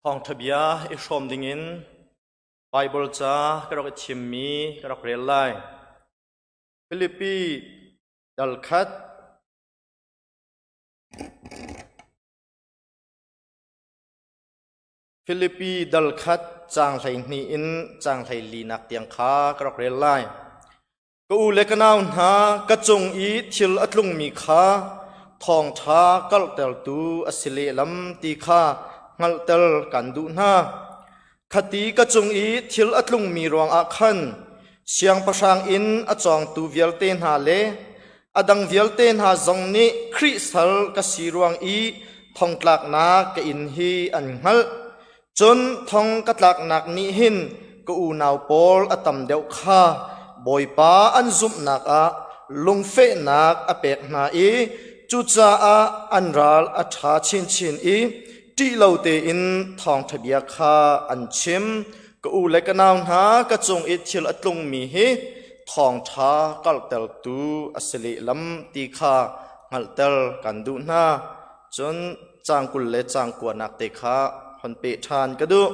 Thawngṭha bia i hrawm dingin Baibal ca ka rak i thimmi ka rak rel lai. Filipi dal khat Filipi dal khat caang 12 in caang 14nak tiang kha ka rak rel lai. Ka u le ka nau hna, ka cung i thil a tlungmi kha thawngṭha karhtertu a si lehlam ti kha hngalhter kan duh hna. Khati ka cung i thil a tlungmi ruangah khan siangpahrang inn a cawngtu vialte hna le a dang vialte hna zong nih Khrih sal ka si ruang i thongtlaknak ka inn hi an hngalh. Cun thong ka tlaknak nih hin ka unau pawl a tam deuh kha Bawipa an zumhnak ah lungfehnak a pek hna i cucaah an ral a ṭha chinchin i ṭih lo tein thawngṭha bia kha an chim. Ka u le ka nau hna, ka cung i thil a tlungmi hi thawngṭha karhtertu a si lehlam ti kha hngalhter kan duh hna. Cun caang 20 le caang kuanak te kha hon peh ṭhan ka duh.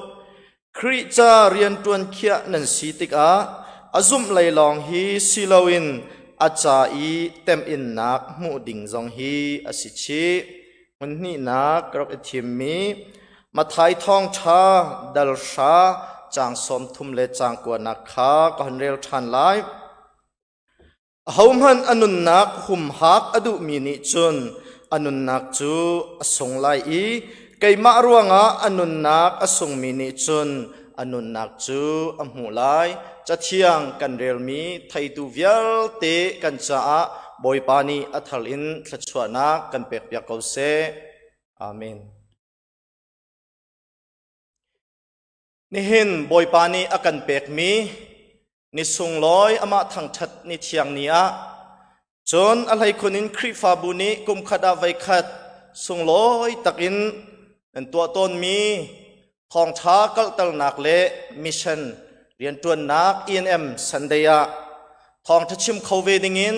Khrih ca rianṭuan khiah nan si tikah a zumh lei lawng hi si loin a ca i temhinnak hmuh ding zong hi a si chih. Hmun hnihnak ka rak i thimmi Matthai thawngṭha dal hra caang 30 le caang kuanak kha ka hon rel ṭhan lai. Ahohmanh a nunnak humhak a duhmi nih cun a nunnak cu a sung lai i keimah ruangah a nunnak a sungmi nih cun a nunnak cu a hmuh lai. Cathiang kan relmi theitu vialte kan caah Bawipa nih a thar in thluachuahnak kan pekpiak ko seh. Amen. Nihin Bawipa nih a kan pekmi ni sunglawi amah thangṭhat ni thiang ni ah cun a hleikhun in Khrihfabu nih kumkhat ah voikhat sunglawi takin nan tuah tawnmi thawngṭha kalhternak le mission rianṭuannak E&M Sunday ah thawngṭha chim kho ve dingin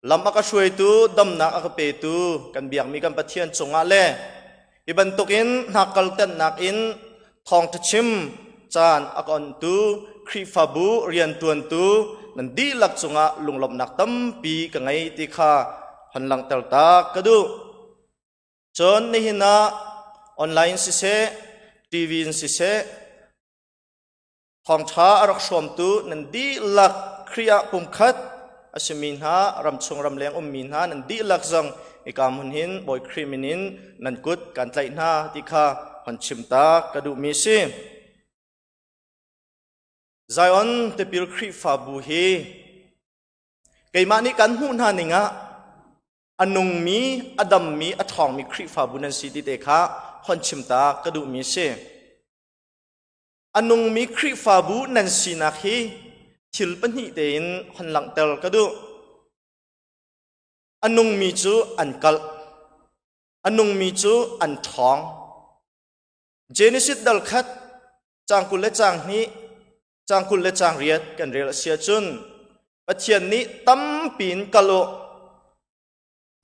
lam a ka hruaitu damnak a ka petu kan biakmi kan Pathian cungah le hi bantukin hnakkal tenhnak in thawngṭha chim caan a ka onhtu Khrihfabu rianṭuantu nan dihlak cungah lunglawmhnak tampi ka ngei ti kha hon langhter ta ka duh. Cun nihin ah online siseh, TV in siseh, Thawngṭha a rak hrawmtu nan dihlak Khrih ah pumkhat a simi hna, ramchung ramleng ummi hna nan dihlak zong hika hmun hin Bawi Khrih min in nan kut kan tlaih hna ti kha hon chim ta ka duhmi si. Zion tipil Khrihfabu hi keimah nih kan hmuh hna ning ah a nungmi, a dammi, a ṭhawngmi Khrihfabu nan si ti te kha hon chim ta ka duhmi si. A nungmi Khrihfabu nan sinak hi thil pahnih tein hon langhter ka duh. A nungmi cu an kalh. A nungmi cu an ṭhawng. Genesis dal khat caang 20 le caang hnih, caang 20 le caang riat kan rel a si ahcun Pathian nih tampi in kal u,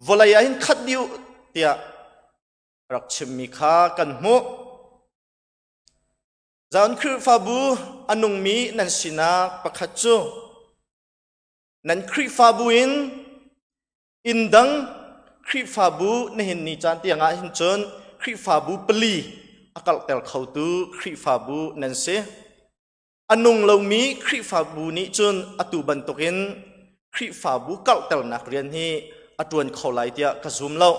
vawlei ah hin khat dih u tiah rak chimmi kha kan hmuh. Zion Khrihfabu a nungmi nan sinak pakhat cu nan Khrihfabu in inn dang Khrihfabu nihin ni caan tiang ah hin cun Khrihfabu pali a kalhter khotu Khrihfabu nan si. A nung lomi Khrihfabu nih cun atu bantukin Khrihfabu kalhternak rian hi a ṭuan kho lai tiah ka zum lo.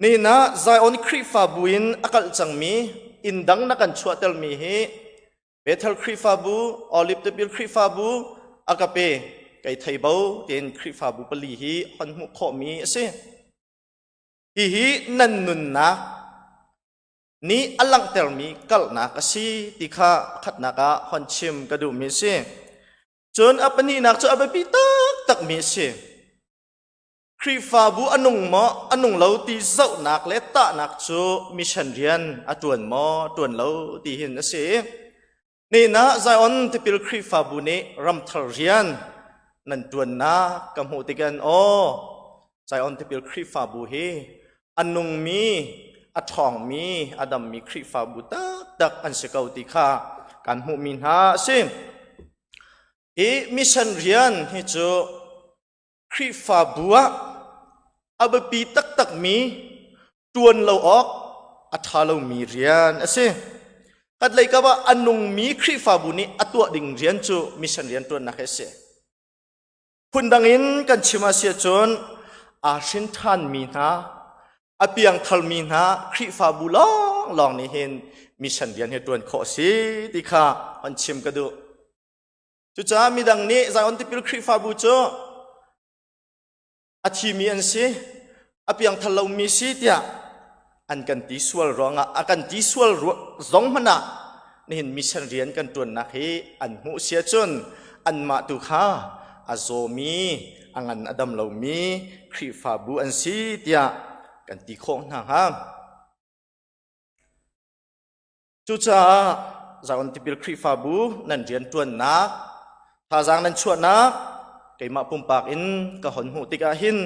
Nihin ah Zion Khrihfabu in a kalh cangmi inn dang na kan chuahtermi hi Bethel Khrihfabu, Olive Tipil Khrihfabu, Agape, kei theibo tiin Khrihfabu pali hi hon hmuh khawhmi a si. Hihi nan nunnak nih a langhtermi kalhnak a si ti kha pakhatnak ah hon chim ka duhmi a si. Cun a pahnihnak cu a biapi taktakmi a si. Khrihfabu a nung maw, a nung lo ti zohnak le tahnak cu mission rian a ṭuan maw, ṭuan lo ti hin a si. Nihin ah Zion tipil Khrihfabu nih ramthar rian nan ṭuannak ka hmuh tikan aw Zion tipil Khrihfabu hi a nungmi, A ṭhawngmi, a dammi Khrihfabu taktak an si ko ti kha kan hmuhmi hna a si. Hi mission rian hi cu Khrihfabu ah a biapi taktakmi ṭuan lo awk a ṭha lomi rian a si. Khatlei kap ah a nungmi Khrihfabu nih a tuah ding rian cu mission rian ṭuannak hi a si. Phundang in kan chim a si ahcun aa hrin ṭhanmi hna, a piangtharmi hna Khrihfabu lawnglawng nih hin mission rian hi ṭuan khawh a si ti kha an chim ka duh. Cucaah midang nih Zion Tipil Khrihfabu cu a thimi an si, a piangthar lomi si tiah an kan ti sual ruangah a kan ti sual zong hmanh ah nihin mission rian kan ṭuannak hi an hmuh si ahcun anmah tu kha a zawmi, a ngan a dam lomi Khrihfabu an si tiah kan ti khawh hna hnga. Cucaah Zion Tipil Khrihfabu nan rianṭuannak, thazaang nan chuahnak keimah pumpak in ka hon hmuh tikah hin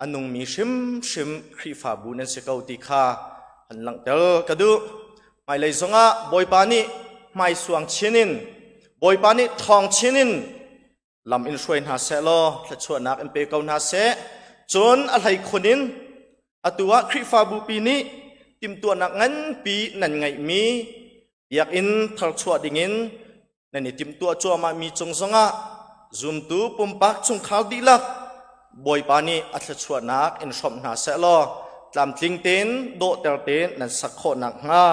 a nungmi hrimhrim Khrihfabu nan si ko ti kha han langhter ka duh. Hmailei zongah Bawipa nih hmaisuang chin in, Bawipa nih ṭhawng chin in lam in hruai hna seh law thluachuahnak in pe ko hna seh. Cun a hleikhun in atu ah Khrihfabu pi nih timhtuahnak nganpi nan ngeihmi biakinn tharchuah dingin nan i timhtuah cuahmahmi cung zongah zumtu pumpak chungkhar dihlak Bawipa nih a thluachuahnak in hrawmh hna seh law tlamtling tein dawhter tein nan sak khawh nakhnga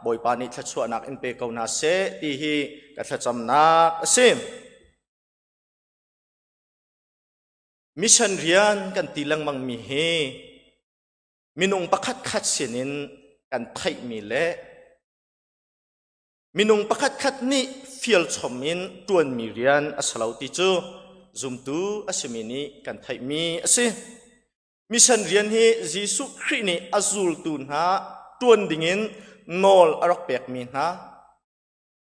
Bawipa nih thluachuahnak in pe ko hna seh ti hi ka thlacamnak a si. Mission rian kan ti lengmangmi hi minung pakhat khat sinin kan theihmi le Minung pakhatkhat nih fialchom in ṭuanmi rian a si lo ti cu zumtu a simi nih kan theihmi a si. Mission rian hi Jesuh Khrih nih a zultu hna ṭuan dingin nawl a rak pekmi hna.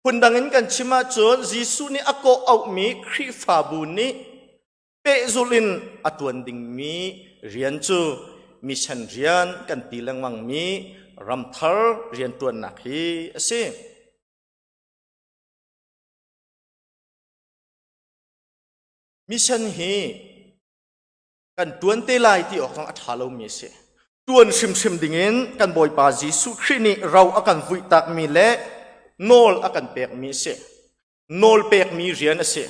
Phundang in kan chim ahcun Jesuh nih a kawh auhmi Khrihfabu nih pehzulh in a ṭuan dingmi rian cu mission rian kan ti lengmangmi ramthar rianṭuannak hi a si. Mission hi kan ṭuan te lai ti awk zong a ṭha lomi a si. Ṭuan hrimhrim dingin kan Bawipa Jesuh Khrih nih ro a kan vuihtakmi le nawl a kan pekmi a si. Nawl pekmi rian a si.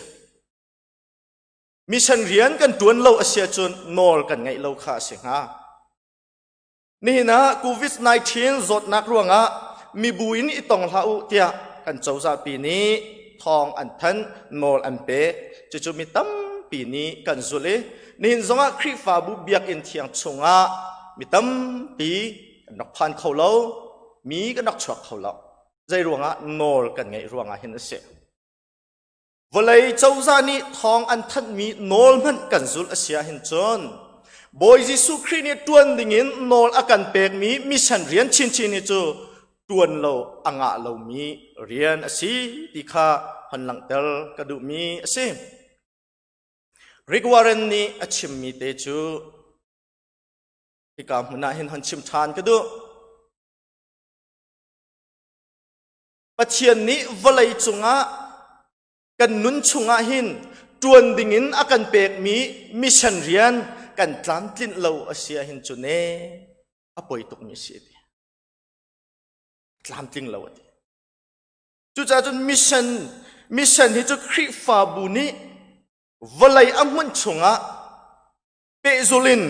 Mission rian kan ṭuan lo a si ahcun nawl kan ngeih lo kha a si hnga. Nihin ah COVID-19 zawtnak ruangah mibu in i tong hlah u tiah kan cozahpi nih thawng an thanh, nawl an pek. Cucu mi tampi nih kan zulh i nihin zongah Khrihfabu biakinn thiang chungah mi tampi kan rak phan kho lo, mi kan rak chuak kho lo. Zei ruangah nawl kan ngeih ruangah hin a si. Vawlei cozah nih thawng an thanhmi nawl hmanh kan zulh a si ahhin cun Bawi Jesuh Khrih nih ṭuan dingin nawl a kan pekmi mission rian chinchin hi cu ṭuan lo a ngah lomi rian a si ti kha hon langhter ka duhmi a si. Rick Warren nih a chimmi te cu hika hmun ah hin hon chim ṭhan ka duh. Pathian nih vawlei cungah kan nun chungah hin ṭuan dingin a kan pekmi mission rian kan tlamtlinh lo a si ahhin cu ne a poi tukmi a si a ti. Tlamtling lo a ti. Cucaah cun mission mission hi cu Khrihfabu nih vawlei a hmun chungah pehzul in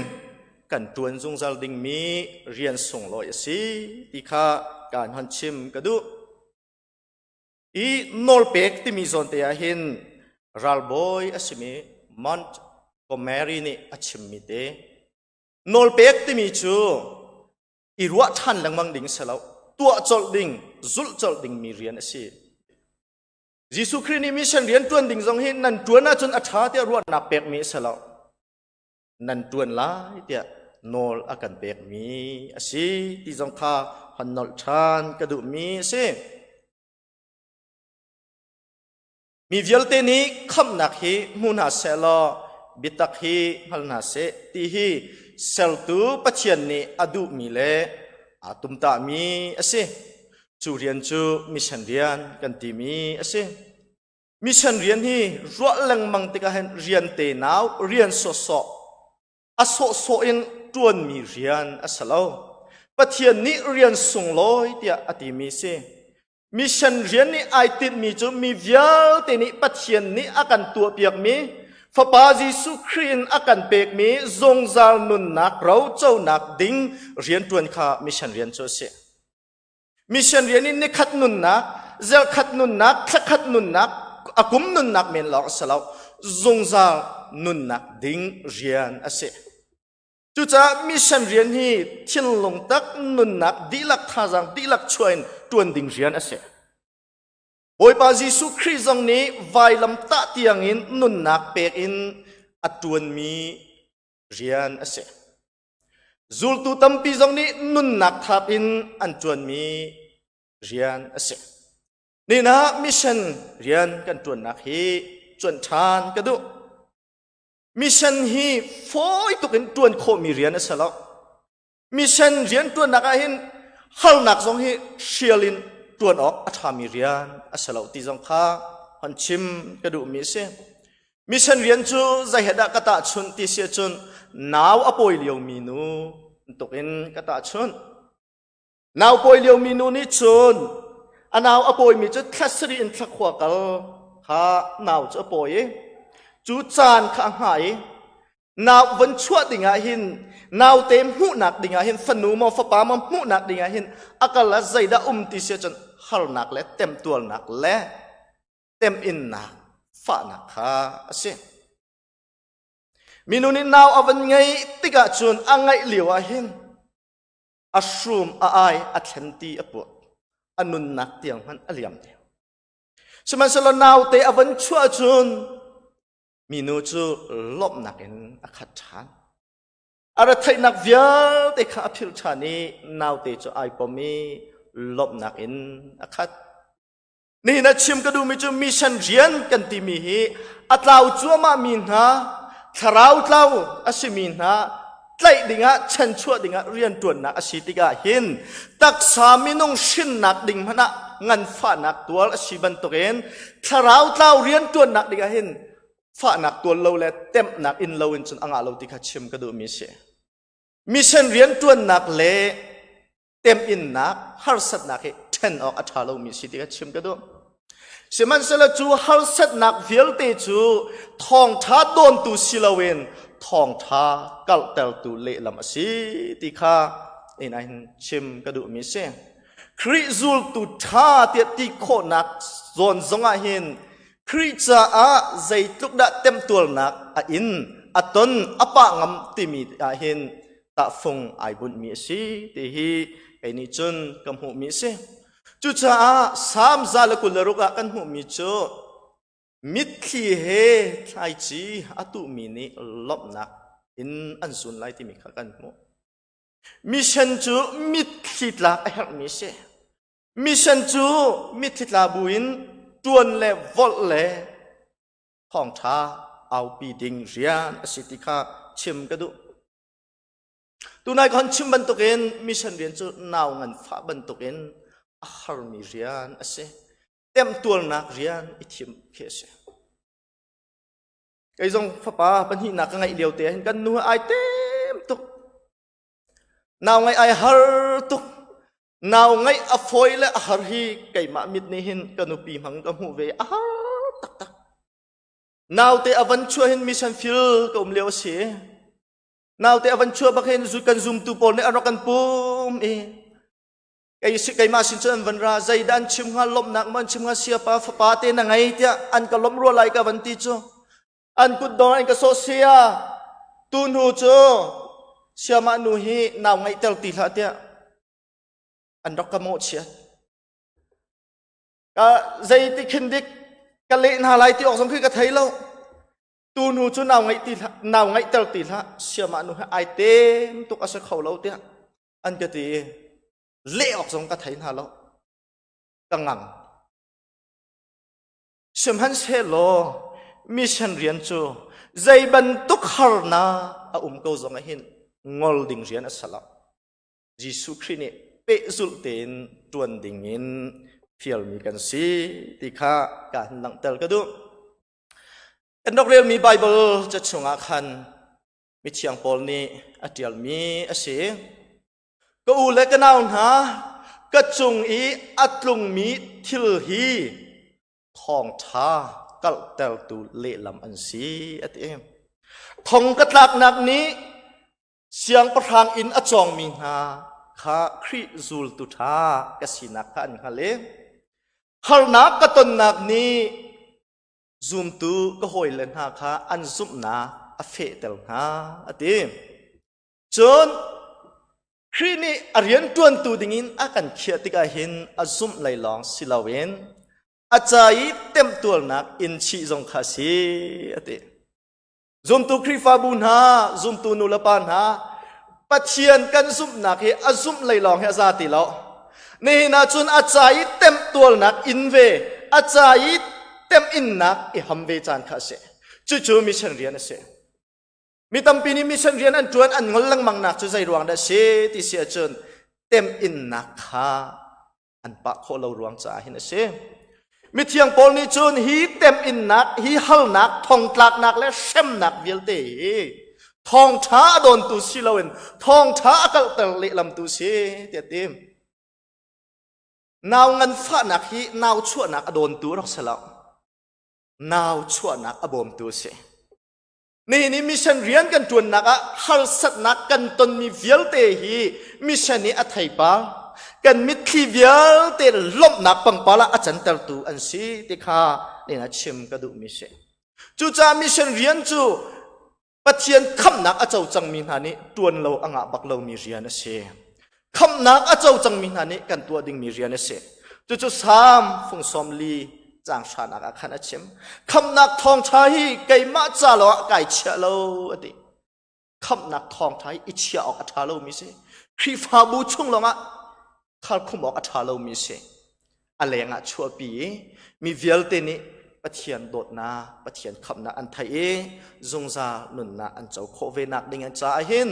kan ṭuan zungzal dingmi rian sunglawi a si ti kha kaan hon chim ka duh. I nawlpek timi zawn te ah hin ralbawi a simi Montgomery nih a chimmi te nawlpek timi cu i ruah ṭhan lengmang ding si lo tuah colh ding zulh colh dingmi rian a si Jesuh Khrih nih mission rian ṭuan ding zong hi nan ṭuan ahcun a ṭha tiah ruahnak pekmi a si lo. Nan ṭuan lai tiah nawl a kan pekmi a si ti zong kha hon nolh ṭhan ka duhmi a si. Mi vialte nih khamhnak hi hmu hna seh law biatak hi hngal hna seh ti hi sertu Pathian nih a duhmi le. aa tumtahmi a si. Cu rian cu mission rian kan timi a si. Mission rian hi ruah lengmang tikah hin rian tenau, rian sawhsawh, a sawhsawh in ṭuanmi rian a si lo. Pathian nih rian sunglawi tiah a timi si. Mission rian nih ai tinhmi cu mi vialte nih Pathian nih a kan tuahpiakmi Fapa Jesuh Khrih in a kan pekmi zungzal nunnak roconak ding rianṭuan kha mission rian cu a si. Mission rian in nikhat nunnak, zelkhat nunnak, thlakhat nunnak, a kum nunnak men lawng a si lo, zungzal nunnak ding rian a si. Cucaah mission rian hi thinlung tak nunnak dihlak thazaang dihlak chuah in ṭuan ding rian a si. Bawipa Jesuh Khrih zong nih vailam tah tiangin nunnak pek in a ṭuanmi rian a si. Zultu tampi zong nih nunnak thap in an ṭuanmi rian a si. Nihin ah mission rian kan ṭuannak hi cuanh ṭhan ka duh. Mission hi fawi tuk in ṭuan khawhmi rian a si lo. Mission rian ṭuannak ah hin harnak zong hi hrial in ṭuan awk a ṭhami rian a si lo ti zong kha hon chim ka duhmi a si. Mission rian cu zei he dah ka tahchunh ti si ahcun nau a pawi liomi nu bantuk in ka tahchunh. Nau pawi liomi nu nih cun a nau a pawimi cu thla sarih in thla khua kal kha nau cu a pawi i cu caan kha a hngah i nau von chuah dingah hin naute hmuhnak dingah hin fanu maw fapa maw hmuhnak dingah hin a kal ah zeidah um ti si ahcun harnak le temtuarnak le teminnak fahnak kha a si. Minu nih nau a van ngeih tikah cun a ngaih lio ah hin a hrum a ai a thlen ti a puah a nunnak tiang hmanh a liam deuh sihmanhsehlaw naute a van chuah cun minu cu lawmhnak in a khat ṭhan a retheihnak vialte kha a philh ṭhan i naute cu ai pom i lawmhnak in a khat. Nihin ah chim ka duhmi cu mission rian kan timi hi a tlau cuahmahmi hna, thlarau tlau a simi hna tlaih dingah chanchuah dingah rianṭuannak a si tikah hin taksa minung hrinnak ding hmanh ah nganfahnak tuar a si bantukin thlarau tlau rianṭuannak dingah hin fahnak tuar lo le temhnak in lo in cun a ngah lo ti kha chim ka duhmi a si. Mission rianṭuannak le teminnak harsatnak hi ṭhen awk a ṭha lomi si ti kha chim ka duh. Sihmanhsehlaw cu harsatnak vialte cu thawngṭha dawntu si loin thawngṭha karhtertu lehlam a si ti kha in hin chim ka duhmi a si. Khrih zultu ṭha tiah ti khawhnak zawn zongah hin Khrih caah zeitluk dah temtuarnak a in, a ton, a pah ngam timi ah hin tahfung ai bunhmi a si ti hi kei nih cun ka hmuhmi a si. Cucaah Salm 126 ah kan hmuhmi cu mitthli he thlaici a tuhmi nih lawmhnak in an zun lai timi kha kan hmuh. Mission cu mitthli tlak a herhmi a si. Mission cu mitthli tla buin ṭuan le volh le thawngṭha aupi ding rian a si ti kha chim ka duh. Tunai ka hon chim bantukin mission rian cu nau nganfah bantukin a harmi rian a si. Temtuarnak rian i thim khi a si. Kei zong fapa pahnihnak ka ngeih lio te hin kan nu ai tem tuk. Nau ngeih ai har tuk. Nau ngeih a fawi le a har hi keimah mit nih hin ka nupi hmang ka hmuh ve a har taktak. Naute a van chuah hin mission field ka um lio a si. Naute a van chuah bak hin kan zumtu pawl nih an rak kan pum i kei si keimah sin cun an van ra zeidah an chim hnga lawmhnak maw an chim hnga siapa fapa te na ngei tiah an ka lawmh rua lai ka van ti cu an kut dong an ka sawh sia tu hnu cu siamah nu hi nau ngeihter ti hlah tiah an rak ka mawhchiat ka zeiti khin dik ka leh hna lai ti awk zong khi ka thei lo Tu hnu cu nau ngeih ti hlah, nau ngeihter ti hlah, siamah nu he ai tem tuk a si kho lo tiah an ka ti i leh awk zong ka thei hna lo. Ka ngang. Sihmanhsehlaw mission rian cu zei bantuk harnak a um ko zong ah hin ngol ding rian a si lo. Jesuh Khrih nih pehzulh tein ṭuan dingin fialmi kan si ti kha ka han langhter ka duh. Kan rak relmi Baibal ca chungah khan mithiang Paul nih a ṭialmi a si. Ka u le ka nau hna, ka cung i a tlungmi thil hi thawngṭha kalhtertu lehlam an si, a ti. Thong ka tlaknak nih siangpahrang inn a cawngmi hna kha Khrih zultu ṭha ka sinak kha an hngalh i harnak ka tonnak nih zumtu ka hawile hna kha an zumhnak a fehter hna, a ti. Cun Khrih nih a rianṭuantu dingin a kan khiah tikah hin a zumh lei lawng si loin a ca i temtuarnak in chih zong kha a si, a ti. Zumtu Khrihfabu hna, zumtu nulepa hna, Pathian kan zumhnak hi a zumh lei lawng hi a za ti lo. Nihin ah cun a ca i temtuarnak in ve, a ca i temhinnak i ham ve caan kha a si. Cucu mission rian a si. Mi tampi nih mission rian an ṭuan an ngol lengmang nak cu zei ruang dah si ti si ahcun temhinnak kha an pah khawh lo ruang caah hin a si. Mithiang Paul nih cun hi temhinnak, hi halnak, thongtlaknak le hremnak vialte hi thawngṭha a dawntu si loin thawngṭha a kalhter lehlamtu si tiah a ti. Nau nganfahnak hi nau chuahnak a dawntu rak si lo. Nau chuahnak a bawmtu a si. Nihin i mission rian kan ṭuannak ah harsatnak kan tonmi vialte hi mission i a theipar kan mitthli vialte lawmhnak pangpar ah a cantertu an si ti kha nihin ah chim ka duhmi si. Cucaah mission rian cu Pathian khamhnak a co cangmi hna nih ṭuan lo a ngah bak lomi rian a si. Khamhnak a co cangmi hna nih kan tuah dingmi rian a si. Cucu Salm fung sawm li caang hranak ah khan a chim. Khamhnak thawngṭha hi keimah ca lawngah kai chiah lo a ti. Khamhnak thawngṭha hi i chiah awk a ṭha lomi si. Khrihfabu chung lawngah kharkhumh awk a ṭha lomi si. A lengah chuahpi i mi vialte nih Pathian dawtnak, Pathian khamhnak an theih i zungzal nunnak an co khawh ve nak ding an caah hin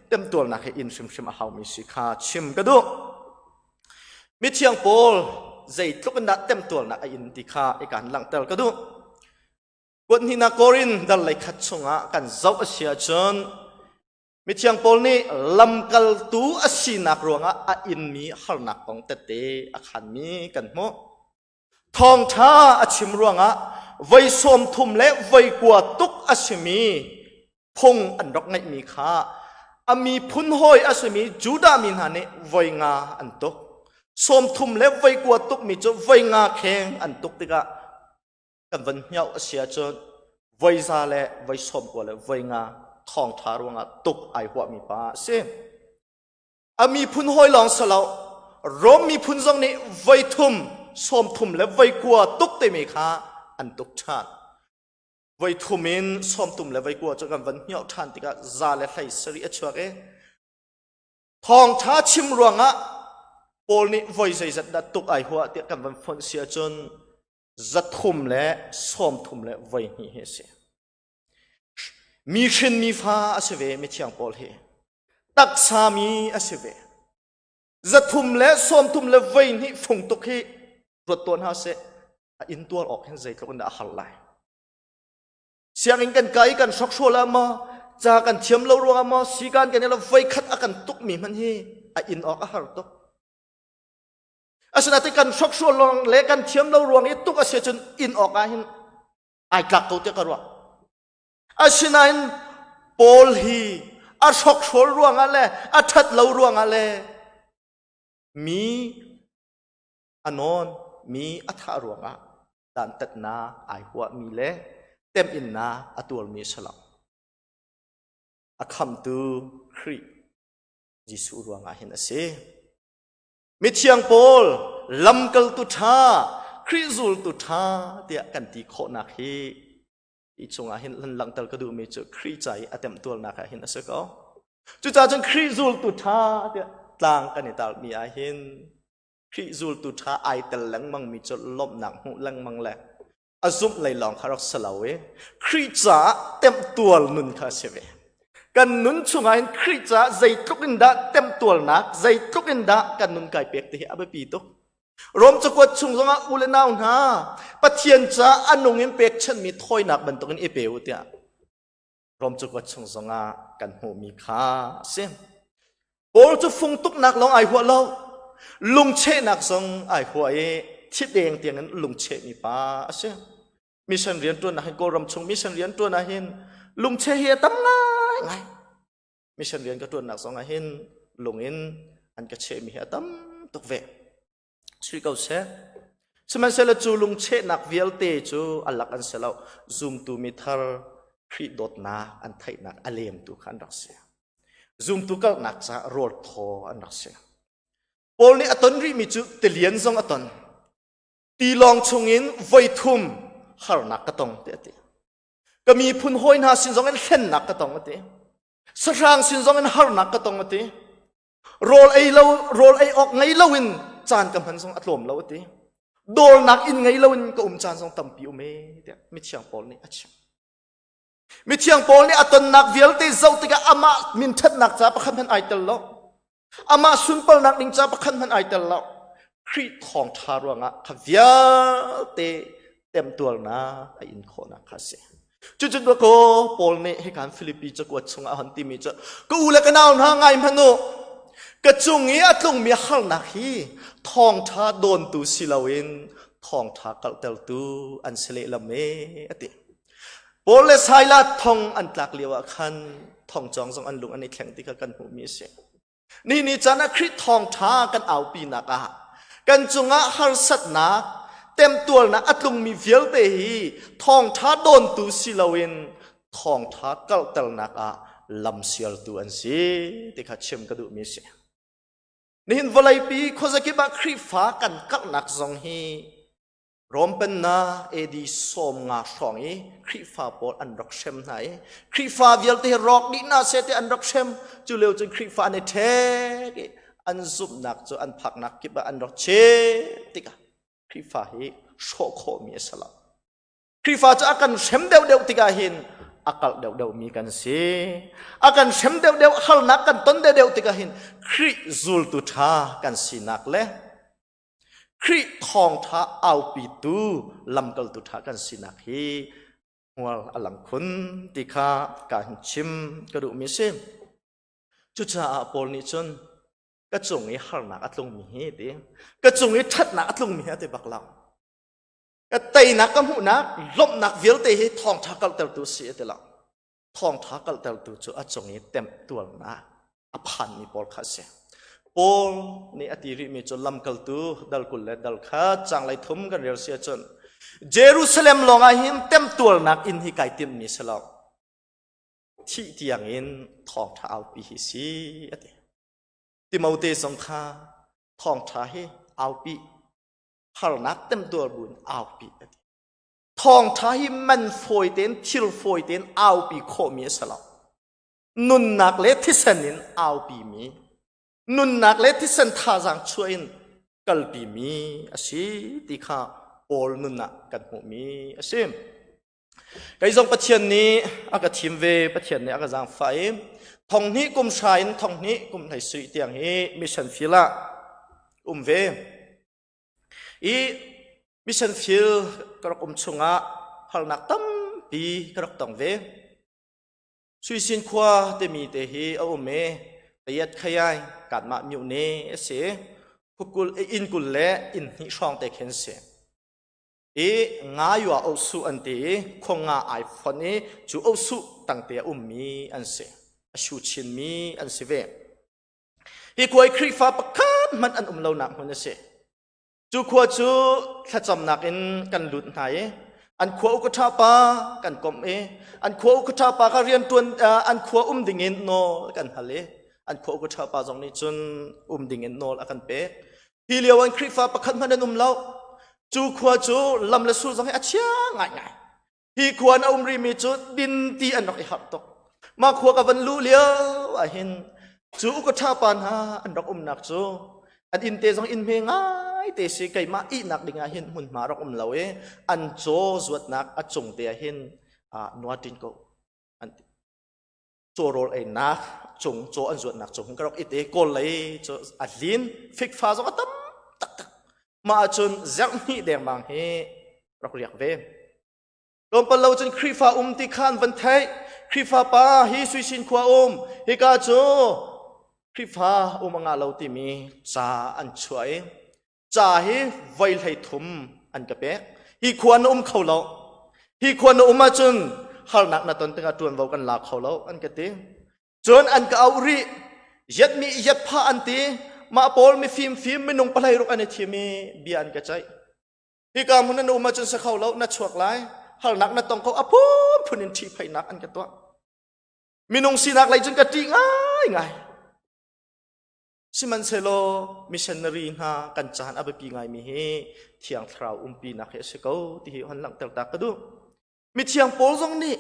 temtuarnak he in hrimhrim a haumi si kha chim ka duh. Mithiang Paul zeitluk in dah temtuarnak a in ti kha i kan langhter ka duh. Kuat hnihnak Korin dal lei khat chungah kan zoh a si ahcun Mithiang Paul nih lamkaltu a sinak ruangah a inmi harnak kong tette a khanmi kan hmuh. Thawngṭha a chim ruangah voi 30 le voi kua tuk a simi phung an rak ngeihmi kha a miphun hawi a simi Judah mi hna nih voi nga an tuk. 30 le voi kua tukmi cu voi nga kheng an tuk tikah kan van hmiauh a si ahcun voi za le voi 90 le voi nga thawngṭha ruangah tuk ai huahmi pa a si. A miphun hawi lawng si lo, Rom miphun zong nih voi thum, 30 le voi kua tuk timi kha an tuk ṭhan. Voi thum in 30 le voi kua cu kan van hmiauh ṭhan tikah 170 a chuak i Thawngṭha chim ruangah Paul nih voi zeizat dah tuk ai huah tiah kan van fonh si ahcun 332 hi a si. Mi hrin mi fa a si ve mithiang Paul hi. Taksa mi a si ve. 332 fung tuk hi ruat tuah hna seh a intuar awk hin zeitluk in dah a har lai. Sianginn kan kai kan hrokhrawl ah maw ca kan thiam lo ruangah maw sikan kan i lo voikhat a kan tuk mi hmanh hi a in awk a har tuk. Asinain kan hrokhrawl lawng le kan thiam lo ruang i tuk a si cun in awk ah hin ai tlak ko tiah ka ruah. Asinain Paul hi a hrokhrawl ruangah le a ṭhat lo ruangah le mi a nawn mi a thah ruangah dantatnak ai huahmi le temhinnak a tuarmi a si lo. A khamtu Khrih Jesuh ruangah hin a si. Mithiang Paul lamkaltu ṭha, Khrih zultu ṭha tiah kan ti khawhnak hi hi chungah hin langhter ka duhmi cu Khrih ca i a temtuarnak ah hin a si ko. Cucaah cun Khrih zultu ṭha tiah tlang kan i tarmi ah hin Khrih zultu ṭha ai tel lengmangmi cu lawmhnak hmuh lengmang le a zumh lei lawng kha rak si lo i Khrih caah temtuar nun kha a si ve. Kan nun chungah hin Khrih caah zeitluk in dah temtualnak, zeitluk in dah kan nun kai pek ti hi a biapi tuk. Rom cakuat chung zongah u le nau hna, Pathian caah a nung in pekchanhmi thawinak bantukin i pe u tiah Rom cakuat chung zongah kan hmuhmi kha a si. Paul cu fung tuknak lawng ai huah lo, lungchehnak zong ai huah i thideng tiangin lungchehmi pa a si. Mission rianṭuannak hin Kawlram chung mission rianṭuan ah hin lungcheh hi a tam ngaingai. Mission rian ka ṭuannak zong ah hin lung in an ka chehmi hi a tam tuk ve. Sui ko seh. Sihmanhsehlaw cu lungchehnak vialte cu a lak an si lo. Zumtu mi thar Khrih dawtnak an theihnak a lemtu kha an rak si. Zumtu kalnak caah rawl thaw an rak si. Paul nih a ton rihmi cu tilian zong a ton. Tilawng chungin voi thum harnak ka tong ti a ti. Ka miphun hawi hna sin zong in hlennak ka tong a ti. Sahrang sin zong in harnak ka tong a ti. Rawl ei lo rawl ei awk ngei lo in caan ka hman zong a tlawm lo a ti. Dawlnak inn ngei lo in ka um caan zong tampi um e tiah mithiang Paul nih a chim. Mithiang Paul nih a tonnak vialte zoh tikah amah min ṭhatnak ca pakhat hmanh ai tel lo. Amah sunparnak ding ca pakhat hmanh ai tel lo. Khrih thawngṭha ruangah kha vialte temtuarnak a in khawhnak kha a si. Cucu kaw Paul nih hikan Filipi cakuat chungah a hon timi cu ka u le ka nau hna ngai hmanh u ka cung i a tlungmi harnak hi thawngṭha dawntu si loin thawngṭha kalhtertu an si lehlam e a ti. Paul le Silas thong an tlak lio ah khan thongcawng zong an lung an i thleng ti kha kan hmuhmi a si. Ni ni caan ah Khrih thawngṭha kan aupinak ah kan cungah harsatnak, temtuarnak a tlungmi vialte hi thawngṭha dawntu si loin thawngṭha kalhternak ah lamsialtu an si ti kha chim ka duhmi a si. Nihin vawleipi khuazakip ah Khrihfa kan karhnak zong hi Rom pennak AD 50 hrawng i Khrihfa pawl an rak hrem hna i Khrihfa vialte hi rawk dih hna seh ti an rak hrem. Cu lio cun Khrihfa an i ṭhek i an zumhnak cu an phaknak kip ah an rak chim tikah Khrihfa hi hrawh khawhmi a si lo. Khrihfa cu a kan hrem deuhdeuh tikah hin a kalh deuhdeuhmi kan si. A kan hrem deuhdeuh harnak kan ton deuhdeuh tikah hin Khrih zultu ṭha kan sinak le Khrih thawngṭha aupitu lamkaltu ṭha kan sinak hi hmual a lang khun ti kha ka hin chim ka duhmi a si. Cucaah Paul nih cun ka cung i harnak a tlungmi hi ti ka cung i ṭhatnak a tlungmi hi a ti bak lo. Ka teinak ka hmuhnak lawmhnak vialte hi thawngṭha kaltertu a si a ti lo. Thawngṭha kaltertu cu a cung i temhtuarnak a phanmi pawl kha a si. Paul nih a ti rihmi cu lamkaltu dal 20 le dal khat caang lei thum kan rel si ahcun Jerusalem lawngah hin temtuarnak inn hi kai timhmi si lo. Thih tiangin thawngṭha aupi hi si a ti. Timote zong kha thawngṭha hi aupi harnak temtuar buin aupi a ti. Thawngṭha hi man fawi tein thil fawi tein aupi khawhmi a si lo. Nunnak le thisen in aupimi, nunnak le thisen thazaang chuah in kalpimi a si ti kha Paul nun ah kan hmuhmi a si. Kei zong Pathian nih a ka thim ve, Pathian nih a ka zaangfah i thonghnih kum hra in thonghnih kum hlei sui tiang hi mission field ah um ve. I mission field ka rak um chungah harnak tampi ka rak tong ve. Suisin khua timi te hi a um i Tayat Khayai kanmah myone a si. Khukul inn 20 le inn hnih hrawng te khin si. I ngayua osu an ti i khua nga ai fon i cu osu tangte a ummi an si. A shu chinmi an si ve. Hi khua i Khrihfa pakhat hmanh an um lonak hmun a si. Cu khua cu thlacamnak in kan lut hna i an khua ukaṭha pa kan komh i an khua ukaṭha pa kha rianṭuan an khua um dingin nawl kan hal i an khua ukaṭha pa zong nih cun um dingin nawl a kan pek. Hi lio an Khrihfa pakhat hmanh an um lo. Cu khua cu lam le sul zong hi a chia ngaingai. Hi khua in a um rihmi cu dinti an rak i harh tuk. Mah khua ka van luh lio ahhin cu ukaṭha pa hna an rak umnak cu an inn te zong inn hme ngai te si keimah ihnak ding ah hin hmunhma rak um lo i an caw zuatnak a cung te ah hin nua ṭin ko an ti. Caw rawl einak cung caw an zuatnak cung ka rak it i kawl lei cu a hlin fikfa zong a tam taktak. Mah ahcun zerh hnih dengmang hi rak riak ve. Tlawmpal lo cun Khrihfa um ti kha an van theih. Khrihfa pa hi Suisin khua um, hika cu Khrihfa um a ngah lo timi ca an chuah i ca hi voi 13 an ka pek. Hi khua na um kho lo. Hi khua na um ahcun harnak na ton tikah ṭuanvo kan la kho lo an ka ti. Cun an ka auh rih. Yatmi yatpha an ti. Mah pawl mifim fim minung palei ruk an i thim i bia an ka ceih. Hika hmun na um ahcun sa kho lo, na chuak lai. Harnak na tong kho, a phunphun in ṭhihphaihnak an ka tuah. Minung sinak lei cun ka ṭih ngaingai. Sihmanhsehlaw missionary hna kan caan a biapi ngaimi hi Thiang Thlarau umpinak hi a si ko ti hi hon langhter ta ka duh. Mithiang Paul zong nih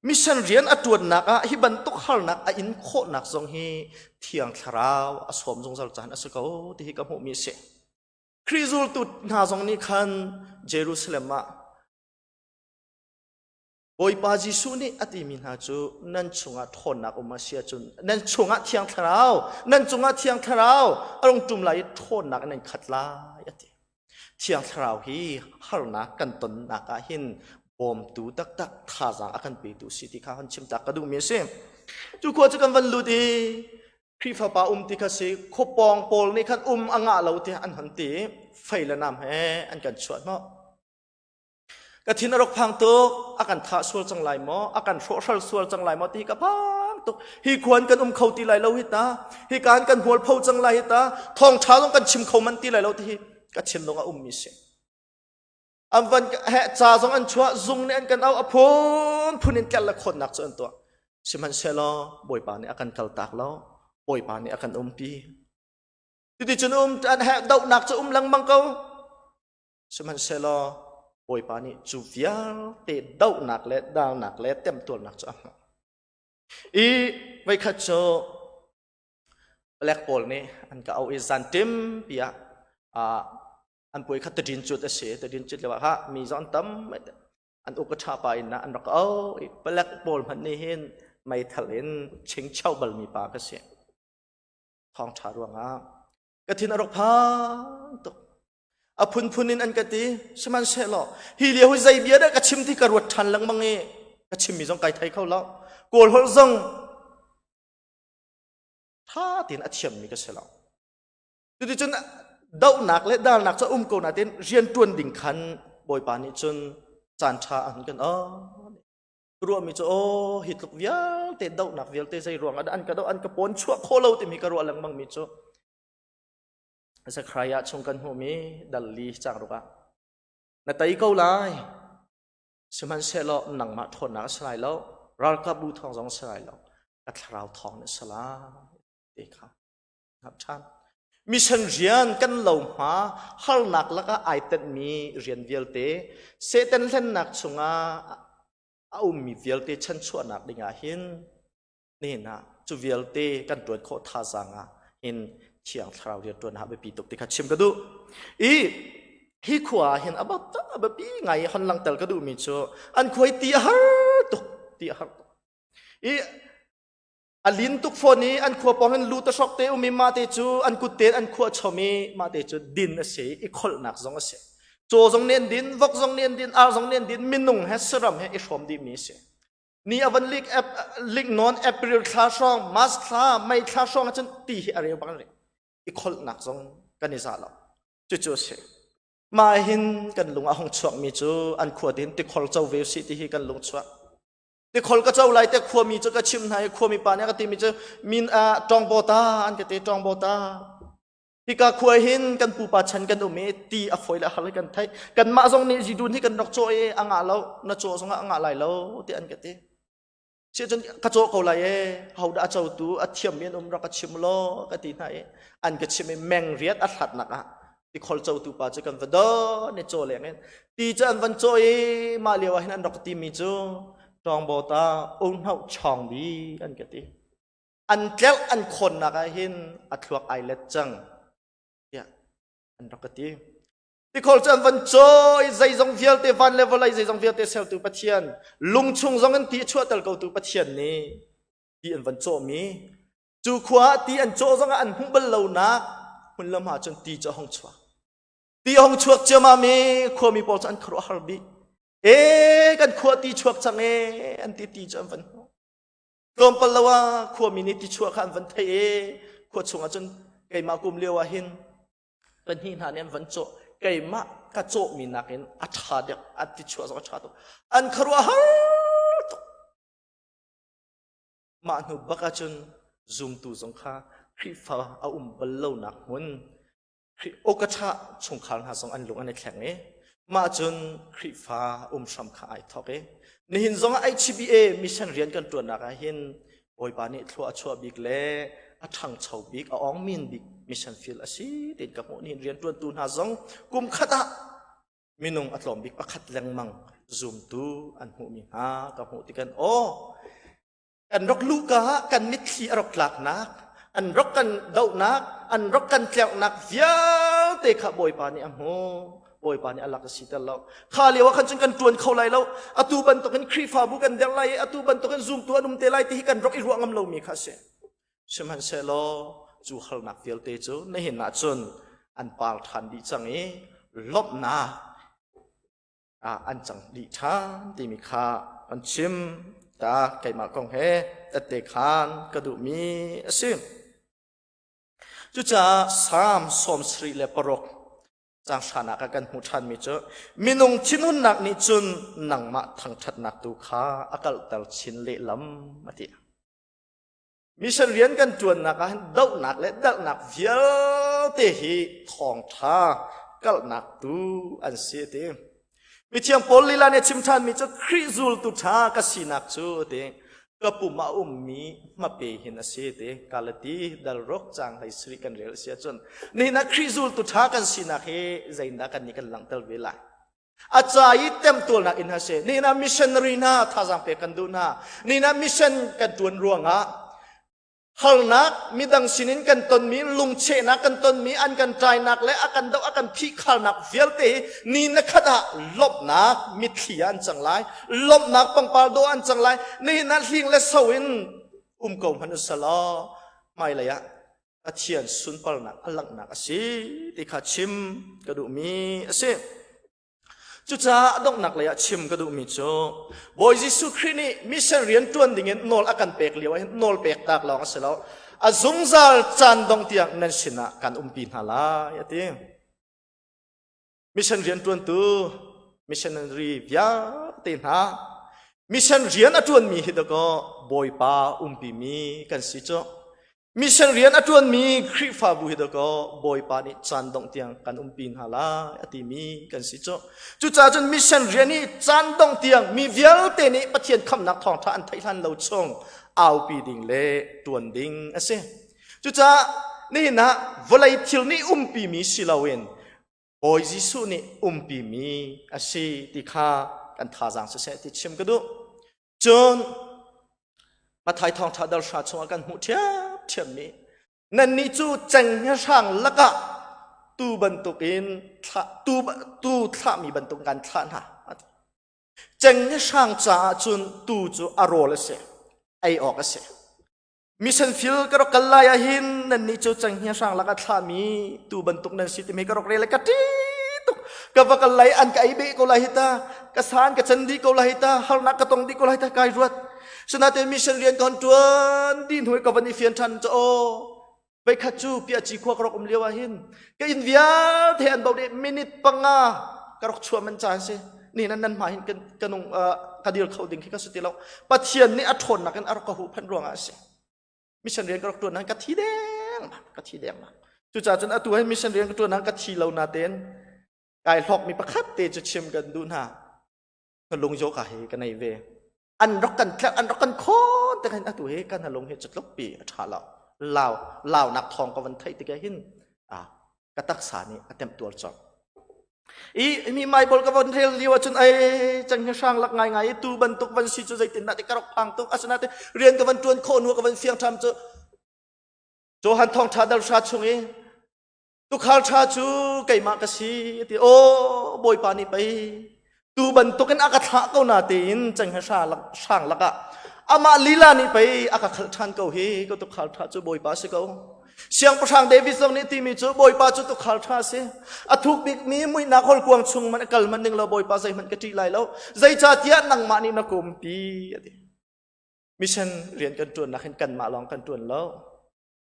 mission rian a ṭuannak ah hi bantuk harnak a in khawhnak zong hi Thiang Thlarau a sawm zungzal caan a si ko ti hi ka hmuhmi a si. Khrih zultu hna zong nih khan Jerusalem ah Bawipa Jesuh nih a timi hna cu nan chungah ṭhawnnak um a si ahcun nan chungah Thiang Thlarau nan cungah Thiang Thlarau a rung ṭum lai i ṭhawnnak in nan khat lai a ti. Thiang Thlarau hi harnak kan tonnak ah hin bawmtu taktak thazaang a kan petu si ti kha hon chim tak ka duhmi a si. Cu khua cu kan van lut i Khrihfa pa um ti kha si khuapawng pawl nih khan um a ngah lo tiah an hon ti fei le nam he an kan chuah hnawh. Ka thin a rak phang tuk a kan thah sual cang lai maw a kan hrawhhral sual cang lai maw ti ka phang tuk hi khuan kan um kho ti lai lo hi ta hi kan kan hmual pho cang lai hi ta thawngṭha zong kan chim kho man ti lai lo ti hi ka thinlung a ummi si an van he ca zong an chuah zung nih an kan auh a phun phun in tlerh le khawnnak cu an tuah sihmanhsehlaw bawipa nih a kan kaltak lo bawipa nih a kan umpi cuticun um an he dohnak cu um lengmang ko sihmanhsehlaw bawipa nih cu vialte dohnak le dalnak le temtuarnak cu a hmuh i voikhat cu palek pawl nih an ka auh i zan ṭimpi ah an puai kha tadin cut a si tadin cut lio ah mi zong an tam an uk a ṭha pa in an rak au i palek pawl hmanh nih hin meithal in chingcho balmi pa ka si thawngṭha ruangah ka thin a rak phang tuk a phunphun in an ka ti sihmanhsehlaw hi lio hi zei bia dah ka chim ti ka ruat ṭhan lengmang i ka chimmi zong kai thei kho lo kawl holh zong ṭha tein a thiammi ka si lo Cuticun dohnak le dalnak cu a um ko nain rian ṭuan ding khan Bawipa nih cun caan ṭha a hun kan on. Ruahmi cu aw hi tluk vialte dohnak vialte zei ruang ah dah an ka doh an ka pawn chuah khawh lo timi ka ruah lengmang mi cu Zechariah chung kan hmuhmi dal li cang ruk ah na tei ko lai sihmanhsehlaw nangmah ṭhawnnak a si lai lo ralkapbu thawng zong a si lai lo ka thlarau thawng nih a si lai ti kha ṭhan. Mission rian kan lo hma harnak lakah ai tenhmi rian vialte Satan hlennak chungah a ummi vialte chanchuahnak dingah hin nihin ah cu vialte kan ṭuan khawh thazaang ah hin Thiang Thlarau rian ṭuan ah biapi tuk ti kha chim ka duh. I hi khua ah hin a biapi ngai i hon langhter ka duhmi cu an khua hi ti a har tuk ti a har tuk. I A lin tuk fawn i an khua pawng in lu tahrawk te um i mah te cu an kut tein an khuah chom i mah te cu din a si i kholhnak zong a si. Caw zong nih an din, vok zong nih an din, ar zong nih an din, minung he saram he i hrawm dihmi a si. Ni a van lik, lik nawn April thla hrawng, March thla, May thla hrawng ahcun ti hi a reu bang rih. I kholhnak zong kan i za lo. Cucu a si. Mah hin kan lung a hung chuakmi cu an khua tein tikhor co ve usih ti hi kan lung chuak. Tikhol ka co lai te khuami cu ka chim hna i khuami pa nih a ka timi cu min ah ṭawngbaw ta an ka ti ṭawngbaw ta. Hika khua hin kan pupa chan kan um i ti a fawi le har kan theih. Kanmah zong nih zidun hi kan rak cawh i a ngah lo, na cawh zongah a ngah lai lo ti an ka ti. Sihcun ka cawh ko lai e, hodah a cotu a thiammi an um rak ka chim law ka ti hna i an ka chim i meng riat a hlatnak ah tikhol cotu pa cu kan va don i caw leng in ti cu an van caw i mah lio ah hin an rak timi cu ṭawngbaw ta unhauh chawng bi an ka ti an tlerh an khawnnak ah hin a thluak ai let cang tiah an rak ka ti tikhol cu an van caw i zeizong vialte van le vawlei zeizong vialte sertu Pathian lungchung zong in ti a chuahter kotu Pathian nih. Ti an van cawhmi cu khua ah ti an cawh zongah an hmuh bal lonak hmun lam ah cun ti cu a hung chuak. Ti a hung chuak ciammam i khuami pawl cu an khuaruahhar dih. E kan khua ti chuak cang e an ti ti cu an van hmuh. Tlawmpal lo ah khuami nih ti chuah kha an van theih i khua chungah cun keimah kum lio ah hin pahnih hna nih an van cawh. Keimah ka cawhmi nakin a ṭha deuh, a ti chuah zong a ṭha tuk. An khuaruahhar tuk. Mah hnu bak ahcun zumtu zong kha Khrihfa a um bal lonak hmun Awkaṭha chungkhar hna zong an lung an i thleng i mah cun Khrihfa um hram kha ai thawk i nihin zongah HBA mission rian kan ṭuannak ah hin Bawipa nih thlua a chuah bik le a ṭhangcho bik a awngmin bik mission field a si tiin ka hmuh. Nihin rianṭuantu hna zong kum khat ah minung a tlawm bik pakhat lengmang zumtu an hmuhmi hna ka hmuh tikan aw kan rak luhka ah kan mitthli a rak tlaknak an rak kan dohnak an rak kan tlerhnak vialte kha Bawipa nih a hmu Bawipa nih a lak a si tel lo kha lio ah khan cun kan ṭuan kho lai lo atu bantukin Khrihfabu kan derh lai i atu bantukin zumtu an um te lai ti hi kan rak i ruah ngam lomi kha a si sihmanhsehlaw cu harnak vialte cu nihin ah cun an par ṭhan dih cang i lawmhnak ah an cang dih ṭhan timi kha an chim ta keimah kong he tette khan ka duhmi a si. Cucaah Salm 76 caang hranak ah kan hmuh ṭhanmi cu minung thinhunnak nih cun nangmah thangṭhatnak tu kha a kalhter chin lehlam a ti. Mission rian kan ṭuannak ah hin dohnak le dalhnak vialte hi thawngṭha kalhnak tu an si a ti. Mithiang Paul lila nih a chim ṭhanmi cu Khrih zultu ṭha ka sinak cu a ti. Ka pum ah a ummi hmape hin a si ti. Galati dal ruk caang hlei sarih kan rel a si ahcun nihin ah Khrih zultu ṭha kan sinak hi zeitindah kan nih kan langhter ve lai? A ca i temtualnak in hna seh. Nihin ah missionary hna thazaang pek kan duh hna. Nihin ah mission kan tuan ruangah harnak midang sinin kan tonmi lungchehnak kan tonmi an kan ṭainak le a kan doh a kan phihkharnak vialte hi ni na khat ah lawmhnak mitthli ah an cang lai lawmhnak pangpar dawh an cang lai nihin ah hling le so in um ko hmanh usalaw hmailei ah Pathian sunparnak a langhnak a si ti kha chim ka duhmi a si. Cucaah a donghnak lei ah chim ka duhmi cu Bawi Jesuh Khrih nih mission rian ṭuan dingin nawl a kan pek lio ah hin nawl pek tak lawng a si lo. A zungzal caan dong tiang nan sinah kan umpi hna lai a ti. Mission rian ṭuantu missionary vialte hna mission rian a ṭuanmi hi dakaw Bawipa umpimi kan si cu. Mission rian a ṭuanmi Khrihfabu hi dakaw Bawipa nih caan dongh tiang kan umpi hna lai a timi kan si cu. Cucaah cun mission rian hi caan dongh tiang mi vialte nih Pathian khamhnak thawngṭha an theih hlan lo chung aupi ding le ṭuan ding a si. Cucaah nihin ah vawlei thil nih umpimi si loin Bawi Jesuh nih umpimi a si ti kha kan thazaang siseh ti chim ka duh. Cun Mathai thawngṭha dal hra chungah kan hmuh ṭhiamṭhiammi nannih cu cenghngia hrang lakah tu bantukin thlah tu tu thlahmi bantuk kan thlah hna. Cenghngia hrang caah cun tu cu a rawl a si, ei awk a si. Mission field ka rak kal lai ah hin nannih cu cenghngia hrang lakah thlahmi tu bantuk nan si timi ka rak rel ka ṭi tuk ka va kal lai an ka ei beh ko lai hi ta ka san ka can dih ko lai hi ta harnak ka tong dih ko lai hi ta kai ruat sinain mission rian ka hon ṭuan dih hnu i ka van i fian ṭhan cu aw Veikhat cu piaci khua ka rak um lio ah hin ka inn vialte an bo dih minute panga ka rak chuah man caan si ni nan nan hma hin kan ka nung ka dir kho ding khi ka si ti lo Pathian nih a ṭhawnnak in a rak ka huhphenh ruangah a si mission rian ka rak ṭuan ka thi deng ka thi deng cucaah cun atu hin mission rian ka ṭuan ka thi lo natein kai hlawkmi pakhat te cu chim kan duh hna ka lung zaw ka hi ka nei ve an rak kan tlerh an rak kan khawn te khan atu hi kan lung hi cutluk pi a ṭha lo lau launak thawng ka van theih tikah hin a ka taksa nih a temh tuar cawk i mi Bible ka von rel lio ahcun ai cang hi hrang lak ngai ngai i tu bantuk van si cu zeitin dah ti ka rak phang tuk asinain rian ka van ṭuan khawh hnu ka van fiang ṭham cu Johan thawngṭha dal hra chung i Tukhal ṭha cu keimah ka si a ti. Aw Bawipa nih pei tu bantukin a ka thlah ko na tein cenghngia hrang lakah Amah lila nih pei a ka khalh ṭhan ko hi, ka tukhal ṭha cu Bawipa si ko. Siangpahrang David zong nih timi cu Bawipa cu tukhal ṭha si. A thuk bikmi muihnak holkuang chung man a kal man ning lo Bawipa zeihmanh ka ṭih lai lo. Zeicahtiah nangmah nih na kumpi a ti. Mission rian kan ṭuannak hin kanmah lawng kan ṭuan lo.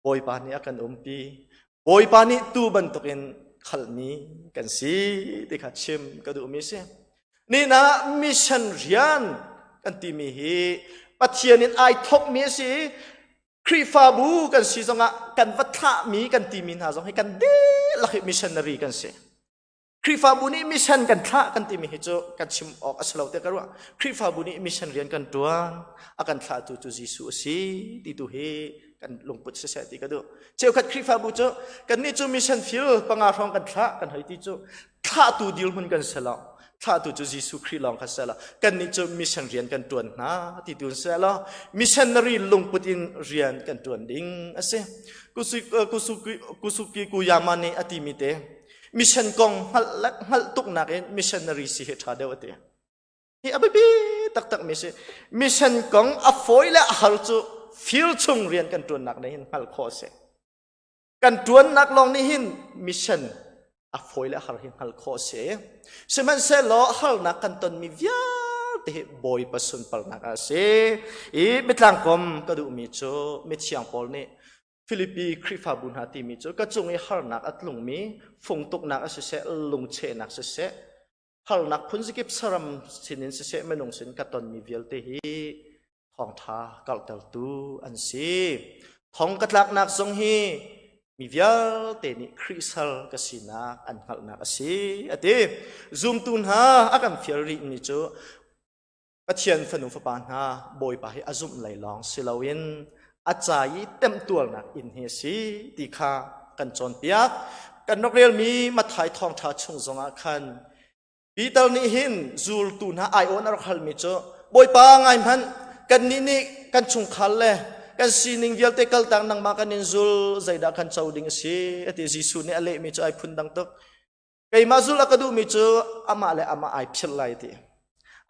Bawipa nih a kan umpi. Bawipa nih tu bantukin khalmi kan si ti kha chim ka duhmi si. Nina ah mission rian kan timi hi Pathian in ai thokmi a si. Khrihfabu kan si zongah kan va thlahmi kan timi hna zong hi kan dihlak hi missionary kan si. Khrihfabu nih mission kan thlah kan timi hi cu kan chim awk a si lo tiah ka ruah. Khrihfabu nih mission rian kan ṭuan, a kan thlahtu cu Jesuh a si ti tu hi kan lungput siseh ti ka duh. Cheukhat Khrihfabu cu kannih cu mission field panga hrawng kan thlah kan hei ti cu thlahtu dirhmun kan si lo. Thlahtu cu Jesuh Khrih lawng kha si lo. Kannih cu mission rian kan ṭuan hna ti tu si lo. Missionary lungput in rian kan ṭuan ding a si. Kusuki Kuyama nih a timi te mission kong hngalh tuknak in missionary si hi ṭha deuh a ti. Hi a biapi taktak mi si. Mission kong a fawi le a har cu fir chung rian kan ṭuannak nih hin hngalh khawh a si. Kan ṭuannak lawng nih hin mission a fawi le a har hi hngalh khawh a si. Sihmanhsehlaw harnak kan tonmi vialte hi Bawipa sunparnak ah a si. I biatlangkom ka duhmi cu mithiang Paul nih Filipi Khrihfabu hna timi cu ka cung i harnak a tlungmi fungtuknak a siseh, lungchehnak siseh, harnak phunzikip saram sinin siseh, minung sin ka tonmi vialte hi thawngṭha karhtertu an si. Thong ka tlaknak zong hi mi vialte nih Khrih sal ka sinak an hngalhnak a si, a ti. Zumtu hna a kan fial rihmi cu Pathian fanu fapa hna Bawipa hi a zumh lei lawng si loin a ca i temtuarnak inn hi a si ti kha kan cawnpiak. Kan rak relmi Matthai thawngṭha chung zongah khan Peter nih hin zultu hna aiawh a rak halmi cu Bawipa ngai hmanh kannih nih kan chungkhar le kan sining vialte kaltak nangmah kan in zul zeidah kan co ding a si a ti. Jesuh nih a lehmi cu ai phundang tuk. Keimah zulh a ka duhmi cu amah le amah ai philh lai ti.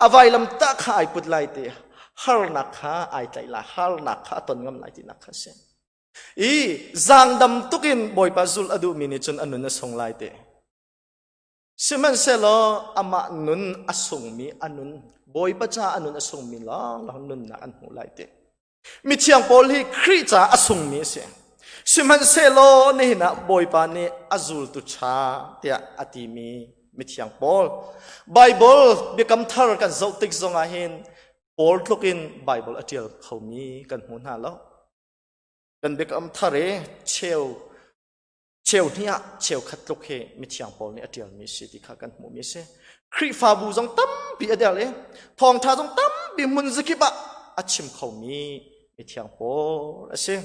A vailam tah kha ai put lai ti. Harnak kha ai tlaih lai. Harnak kha a ton ngam lai tinak kha a si. I zaangdam tukin Bawipa zulh a duhmi nih cun a nun a sung lai ti. Sihmanhsehlaw amah nun a sungmi a nun Bawipa caah a nun a sungmi lawnglawng nunnak an hmuh lai ti. Mithiang Paul hi Khrih caah a sungmi a si. Sihmanhsehlaw nihin ah Bawipa nih a zultu ṭha tiah a timi mithiang Paul. Bible biakam thar kan zoh tik zongah hin Paul tluk in Bible a ṭial khomi kan hmu hna lo. Kan biakam thar i cheu cheu hnih ah cheu khat tluk hi mithiang Paul nih a ṭialmi a si ti kha kan hmuhmi a si. Khrihfabu zong tampi a der i thawngṭha zong tampi hmun zakip ah a chim khomi mithiang Paul a si.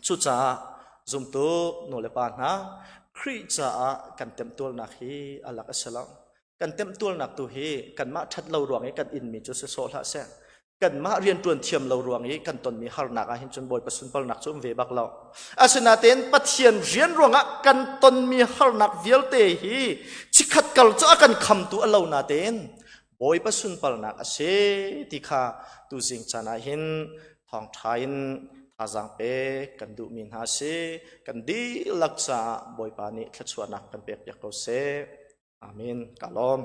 Cucaah zumtu nu le pa hna Khrih caah kan temtualnak hi a lak a si lo. Kan temtualnak tu hi kanmah ṭhat lo ruang i kan inmi cu si sawh hlah seh. Kanmah rianṭuan thiam lo ruang i kan tonmi harnak ah hin cun Bawipa sunparnak cu um ve bak lo. Asinain Pathian rian ruangah kan tonmi harnak vialte hi chikkhat kal cu a kan khamtu a lo natein Bawipa sunparnak a si ti kha tuzing caan ah hin thawngṭha in thazaang pek kan duhmi hna a si. Kan dihlak caah Bawipa nih thluachuahnak kan pekpiak ko seh. Amen. Ka lawm.